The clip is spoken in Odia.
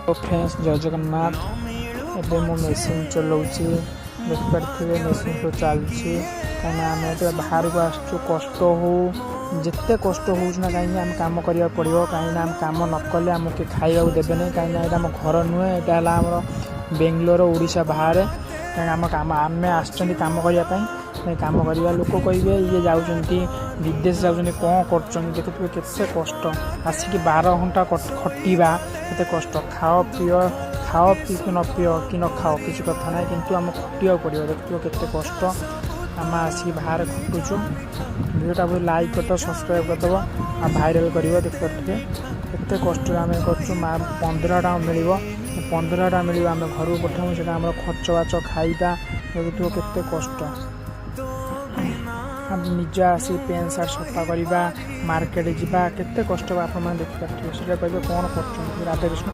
ଫ୍ରେଣ୍ଡସ୍, ଜୟ ଜଗନ୍ନାଥ। ଏବେ ମୁଁ ମେସିନ୍ ଚଲାଉଛି, ଦେଖିପାରୁଥିବେ ମେସିନ୍ ସବୁ ଚାଲିଛି। କାହିଁକିନା ଆମେ ଯେତେବେଳେ ବାହାରକୁ ଆସିଛୁ, କଷ୍ଟ ହଉ, ଯେତେ କଷ୍ଟ ହେଉଛି ନା କାହିଁକି, ଆମେ କାମ କରିବାକୁ ପଡ଼ିବ। କାହିଁକିନା ଆମେ କାମ ନ କଲେ ଆମକୁ କିଏ ଖାଇବାକୁ ଦେବେନି। କାହିଁକିନା ଏଇଟା ଆମ ଘର ନୁହେଁ, ଏଇଟା ହେଲା ଆମର ବେଙ୍ଗଲୋର, ଓଡ଼ିଶା ବାହାରେ। କାହିଁକି ଆମ କାମ, ଆମେ ଆସିଛନ୍ତି କାମ କରିବା ପାଇଁ। କାମ କରିବା, ଲୋକ କହିବେ ଇଏ ଯାଉଛନ୍ତି, ବିଦେଶ ଯାଉଛନ୍ତି, କ'ଣ କରୁଛନ୍ତି? ଦେଖୁଥିବେ କେତେ କଷ୍ଟ, ଆସିକି 12 ଘଣ୍ଟା ଖଟିବା କେତେ କଷ୍ଟ। ଖାଅ ପିଅ, ଖାଅ ପିଇ କି ନ ପିଅ କି ନ ଖାଅ, କିଛି କଥା ନାହିଁ, କିନ୍ତୁ ଆମକୁ ଖଟିବାକୁ ପଡ଼ିବ। ଦେଖୁଥିବ କେତେ କଷ୍ଟ, ଆମେ ଆସିକି ବାହାରେ ଖଟୁଛୁ। ଭିଡ଼ିଓଟା ବହୁତ ଲାଇକ୍ କରିଦେବ, ସବସ୍କ୍ରାଇବ୍ କରିଦେବ ଆଉ ଭାଇରାଲ୍ କରିବ। ଦେଖିପାରୁଥିବେ କେତେ କଷ୍ଟରେ ଆମେ କରୁଛୁ। ମା 15 ଟଙ୍କା ମିଳିବ, 15 ଟଙ୍କା ମିଳିବ, ଆମେ ଘରକୁ ପଠାଉ, ସେଇଟା ଆମର ଖର୍ଚ୍ଚ ବାଚ, ଖାଇବା। ଦେଖୁଥିବ କେତେ କଷ୍ଟ, ନିଜ ଆସି ପ୍ୟାଣ୍ଟ ସାର୍ଟ ସଫା କରିବା, ମାର୍କେଟ ଯିବା, କେତେ କଷ୍ଟ ଆପଣମାନେ ଦେଖିପାରୁଥିବେ। ସେଇଟା କହିବେ କ'ଣ କରୁଛନ୍ତି। ରାଧାକୃଷ୍ଣ।